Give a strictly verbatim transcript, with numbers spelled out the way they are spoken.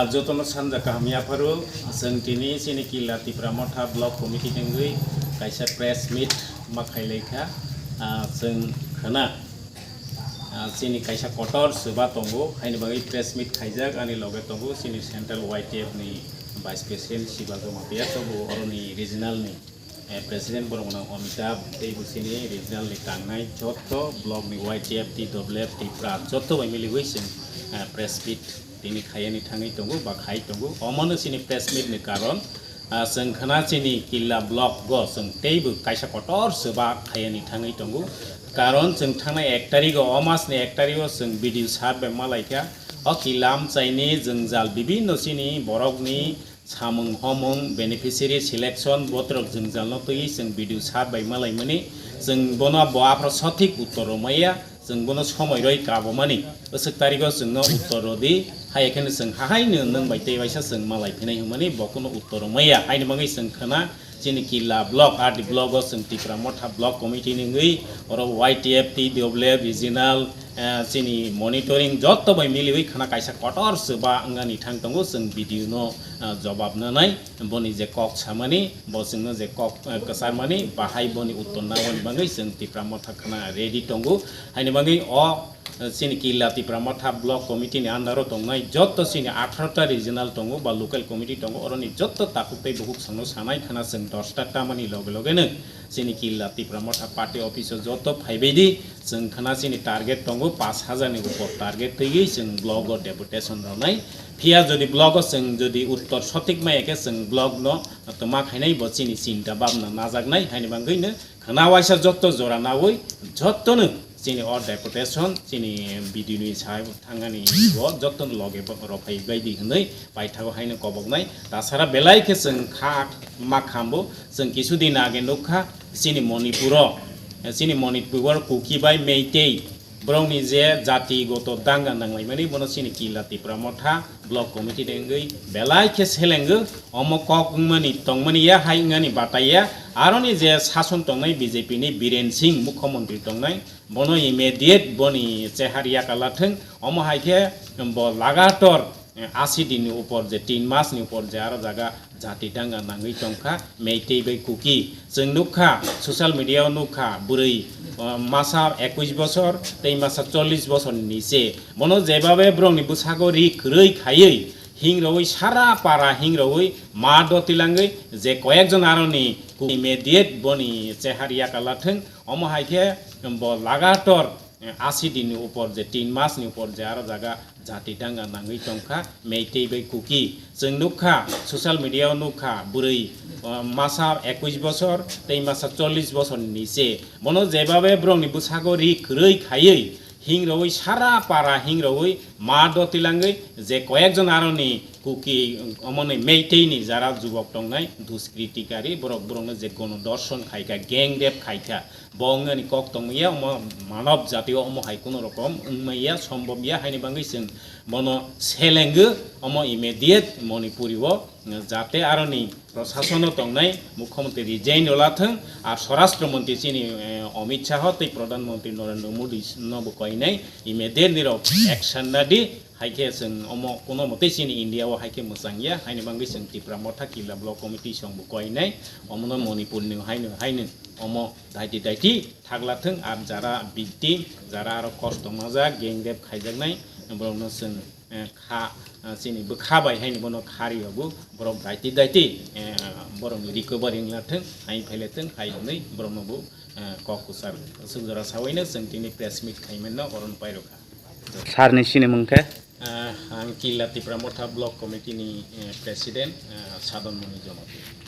Jotono sanja kaham yapharo, chwng tini chini Killa Tipra Motha Block Committee ni wngwi kaisa press meet ma khailai kha. Ah, chwng khwna, ah, chini kaisa kotor swba tongo, haini bagwi press meet khaijak, ani loge tongo chini Central Y T F ni Vice President Sibajo Mapiya, tongo oroni regional ni, eh, President borok no Amitabh, tei bo chini regional ni tangnai joto block ni Y T F, T W F, Tipra joto bai miliwi chwng, eh, press meet tini khaiyani thangwi tongo ba khai tongo. Omono chini press meet ni karon, ah, chwng khwna chini Killa block go chwng teibo kaisa kotor swba khaiyani thangwi tongo. Karon chwng thangnai ek tarikh o, o mas ni ek tarikh o chwng B D O sir bai malaikha. O Killa amchaini jwngjal bibinno chini borokni samung homung, beneficiary selection, botrok jwngjal no twi chwng B D O sir bai malaimani, chwng bono bo aphro sothik uttor rwmaya, chwng bono somoi roi kabomani, bwswk tarikh o chwngno uttor rwdi, hai kheno chwng hahaino nwng bai tei waisa chwng malai phinai hwnmani, bo kuno uttor rwmaya, haini bagwi chwng khwna chini Killa block, R D block o chwng Tipra Motha block committee ni wngwi oro Y T F, T W F, regional, eh, chini monitoring joto bai miliwi khwna kaisa kotor swba wngani thang tongo, chwng B D O no, eh, jobab nanai, boni je kok samani, bo chwngno je kok, eh, kwcharmani, bahai boni uttor naboni bagwi chwng Tipra Motha khwna ready tongo. Haini bagwi o, eh, chini Killa Tipra Motha block committee ni under o tongnai joto chini atharo ta regional tongo ba local committee tongo, oroni joto takhuk tei bukhuk songno sanai khwna chwng dosta tamani loge loge no chini Killa Tipra Motha party office o joto phaibai di, chwng khwna chini target tongo pash hajar ni upor target twiwi chwng block o deputation rwnai. Phiya jodi block o chwng jodi uttor sothik maya khe chwng block no toma khainai bo chini chinta bhabna najaknai, haini bagwi no khwna waisa joto jora nawi joto no chini o deputation chini B D O ni sai thangani bo joto no loge bo rw phai bai di hwnwi paithago haino koboknai. Tasara belai khe chwng kha ma khambo, chwng kisu din age nukha chini Manipur o, chini Manipur o Kuki bai Meitei borokni je jatigoto danga nanglaimani, bono chini Killa Tipra Motha block committee de wngwi belai khe selengo. Omo kok wngmani tongmani ya hai wngani bataiya, aroni je sason tongnai B J P ni Biren Singh mukhyamantri tongnai, bono immediate boni chehar yakala thwng. Omo hai khe bo lagator, eh, asi din ni upor je, tin mas ni upor je aro jaga jati danga nangwi tongkha Meitei bai Kuki. Chwng nukha, social media o nukha, bwrwi, eh, masa ekush bosor tei masa chollish bosor ni niche. Bono jebabe borokni bwsago ri kwrwi khaiwi hingroi sara para hingroi ma do tilangwi je koyekjon aroni ku-, immediate boni chehar yakala thwng. Omo hai khe bo lagator, eh, asi din ni upor je, tin mas ni upor je aro jaga jati danga nangwi tongkha Meitei bai Kuki. Chwng nukha, social media o nukha, bwrwi, uh, masa ekush bosor tei masa chollish bosor ni niche. Bono jebabe borokni bwsago ri kwrwi khaiwi hingroi sara para hingroi ma do tilangwi je koyekjon aroni Kuki, omo ni Meitei ni jara jubok tongnai, duskritikari, borok, borokno je gono dorshon khaikha, gang rape khaikha, bo wngnani kok tongmaya, omo manob jatio omo hai kuno rokom wngmaya, sombobya, haini bagwi chwng bono selengo, omo immediate Manipuri o, jate aroni prosasono tongnai mukhyamantri resign rwlathwng, ar swarashtra mantri chini, eh, Amit Shah tei pradhan mantri Narendra Modi no bo koinai immediate nirok action nadi. Hai khe chwng omo kuno motei chini India o hai khe mwchang ya, haini bagwi chwng Tipra Motha Killa Block Committee chwng bo koinai, omono Manipur ni haino, haino omo daiti daiti thagla thwng, ar jara victim, jara aro kosto majak, gang rape khaijaknai, borokno chwng, eh, kha, eh, chini bwkha bai haino bono kha riogo, borok daiti daiti, eh, borokni recovery wngla thwng, hai phaila thwng, hai hwnwi borokno bo, eh, kok kwchar swk jora sawaino chwng tini press meet khaimanno oro pairokha. Sir ni sinimung khe? Ah, ang Killa Tipra Motha Block Committee ni, eh, President, ah, Sadon Moni Jomatia.